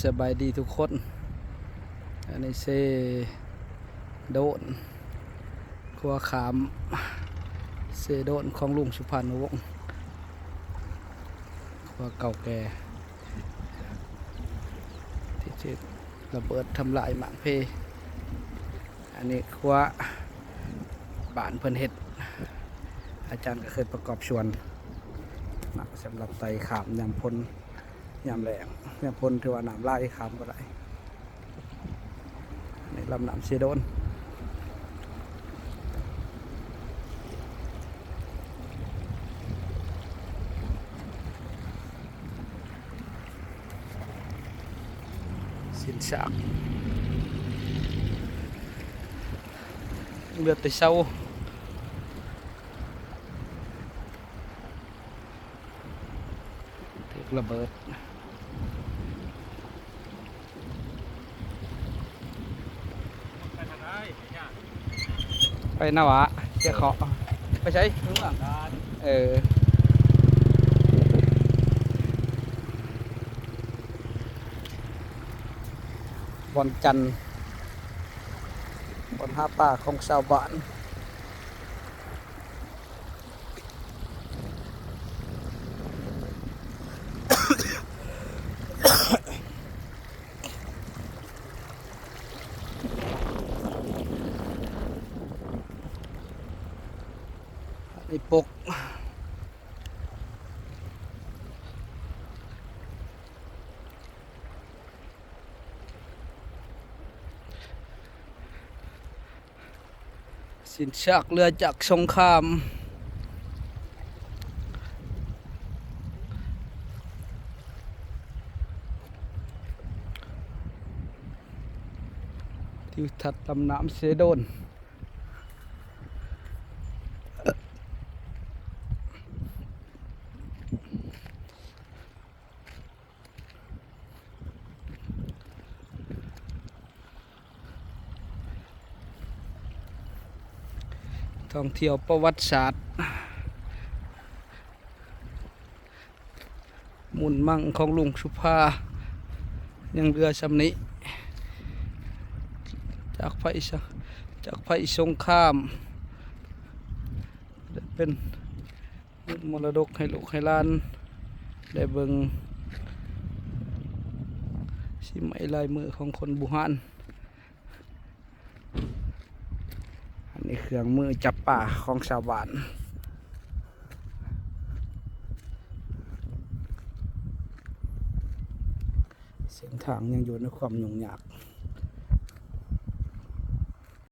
ສະບາຍດີທຸກຄົນ. ອັນນີ້ເຊໂດນ ຂົວຂ້າມເຊໂດນຂອງລຸງສຸພານຸວົງ ຂົວເກົ່າແກ່ ທີ່ຖືກລະເບີດທຳລາຍໝາກເພ. ອັນນີ້ຂົວບ້ານເພິ່ນເຮັດ ອາຈານກໍເຄີຍປະກອບສ່ວນນະ ສຳລັບໄຕ່ຂ້າມຍາມຝົນ ຍາມແລ້ງ ຍາມຝົນຖືວ່ານ້ຳຫຼາຍ ຂ້າມບໍ່ໄດ້. ໃນລຳນ້ຳເຊໂດນ ຊິ້ນຊາກ ເຫຼືອແຕ່ເສົາ ຖືກລະເບີດ. ໄປນະຫວາ ເຈາະເຄາະ ໄປໃສ? ເມືອງ ເອີ ບ່ອນຈັນ ບ່ອນຫາປາຂອງຊາວບ້ານ. ໄອ້ປົກ ຊິ້ນຊາກເຮືອຈັກສົງຄາມ ທິວທັດລຳນ້ຳເຊໂດນ. ທ່ອງທ່ຽວປະຫວັດສາດ ມູນມັງຂອງລຸງສຸພາ ຍັງເຫຼືອຊ່ຳນີ້ ຈາກໄພ ຈາກໄພສົງຄາມ ເປັນ ມໍລະດົກໃຫ້ລູກໃຫ້ຫຼານໄດ້ເບິ່ງ ສີໄມ້ລາຍມືຂອງຄົນບູຮານ. ອັນນີ້ເຄື່ອງມືຈັບປາຂອງຊາວບ້ານ. ເສັ້ນທາງຍັງຢູ່ໃນຄວາມຫຍຸ້ງຍາກ.